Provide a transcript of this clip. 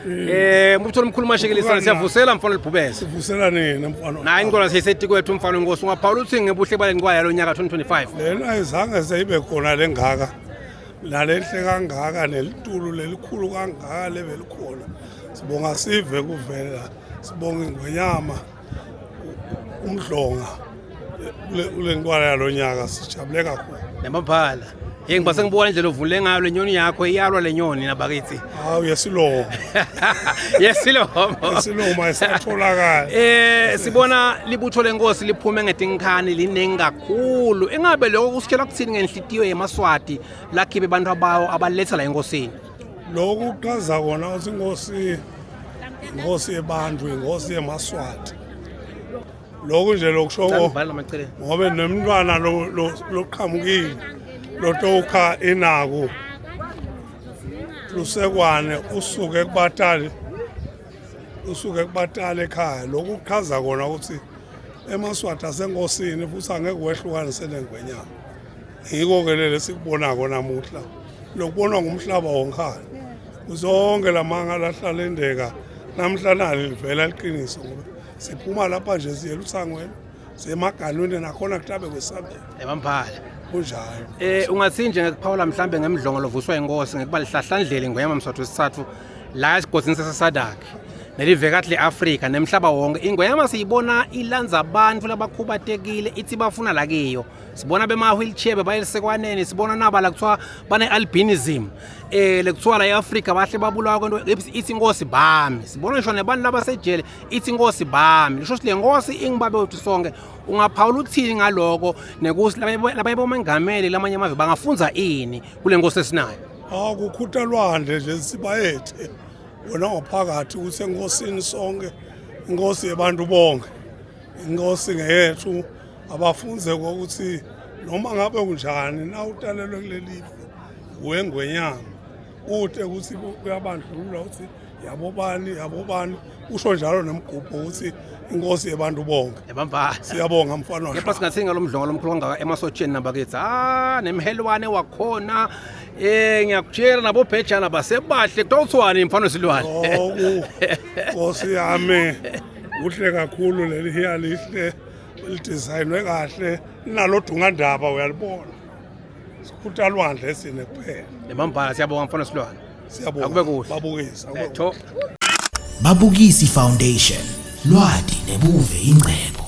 Eh umtholo omkhulu mashekelisana siyavusela mfana libhubese. Sivusela nini mfana? Nayi inkola seyisetikwethu mfana wenkosi ungaphawula uthi ngebuhle bale nkwaya yalo nyaka 2025. Lena ayizange seyibe khona lengaka. Nalenhle kangaka nelitulo lelikhulu kangaka lebelikhona. Sibonga sive kuvela sibonga ingwenyama umdlonga kule ntwala yalo nyaka sijabule kakhulu. Nemaphala. Hey ngiba sengibona indlela ovule ngayo le nyoni yakho iyalwa le nyoni nabakithi. Hawu yesilomo. Yesilomo. Yesilomo ayisatholakala. Eh sibona libutho lenkosi liphume ngetinkhani liningi kakhulu. Engabe lokho kusitshela kuthini ngenhlitiyo yemaSwati lakhibe abantu abawo abaletha la enkosini. Lokhu kuchaza kona ukuthi inkosi inkosi yebantu inkosi yemaSwati. Lokhu nje lokushoko ngobe nemntwana loqhamukile lotokha inaku lusekwane usuke kubatali usuke kubatali ekhaya lokhu kuchaza kona ukuthi emaSwati asenkosini futhi angeke wehlukanise nengwenyama yiko-ke leli esikubonako namuhla lokubonwa ngumhlaba wonkhana zonke lamanga lahlala endeka namhla nali livela liqiniso ngoba siphuma lapha nje siye eluthangweni siye emaganwini nakhona kutabe kwesabela Ebamphale. kunjalo Eh ungathi nje ngekuphawula mhlambe ngemdlongo lovuswa inkosi ngekuba lihlahlandlela ingwema Mswati wesithathu la esigodini saseSadak nelivekathi leAfrika nemhlaba wonke ingwema siyibona ilanza abantu labakhubatekile ithi bafuna la kiyo sibona bema wheelchair bebayelisekwaneni sibona naba la kuthiwa bane albinism eh lekuthiwa la eAfrika bahle babulawa kwento ithi inkosi bami sibona ngisho nebantu labasejele ithi inkosi bami lisho ukuthi le nkosi ingibabe wethu sonke ungaphawula uthini ngaloko nekuthi labanye bomengameli lamanye amave bangafunza ini kule nkosi esinayo Ah kukhutha lwandle nje sibayethe wena ngophakathi usenkosini sonke inkosi yebantu bonke inkosi ngeyethu abafunze ukuthi noma ngabe kunjani na utalelwe kuleli wengwenyama ute ukuthi kuyabandlulula ukuthi yabobani yabobani usho njalo nemgubho ukuthi inkosi yebantu bonke yabambala siyabonga mfana kepha singathini ngalo mdlongo lomkhulu kangaka emasotsheni nabakithi ah nemhelwane wakhona eh ngiyakutshela nabobhejana basebahle kuthiwa uthiwani mfana wesilwane oku nkosi yami kuhle kakhulu leli hiya lihle lidizayinwe kahle nalo dungandaba uyalibona sikhutha lwandle esine kuphela nemambala siyabonga mfana silwane siyabonga akube kuhle babukisa Etho Babukisi Foundation lwati nebuve ingcebo.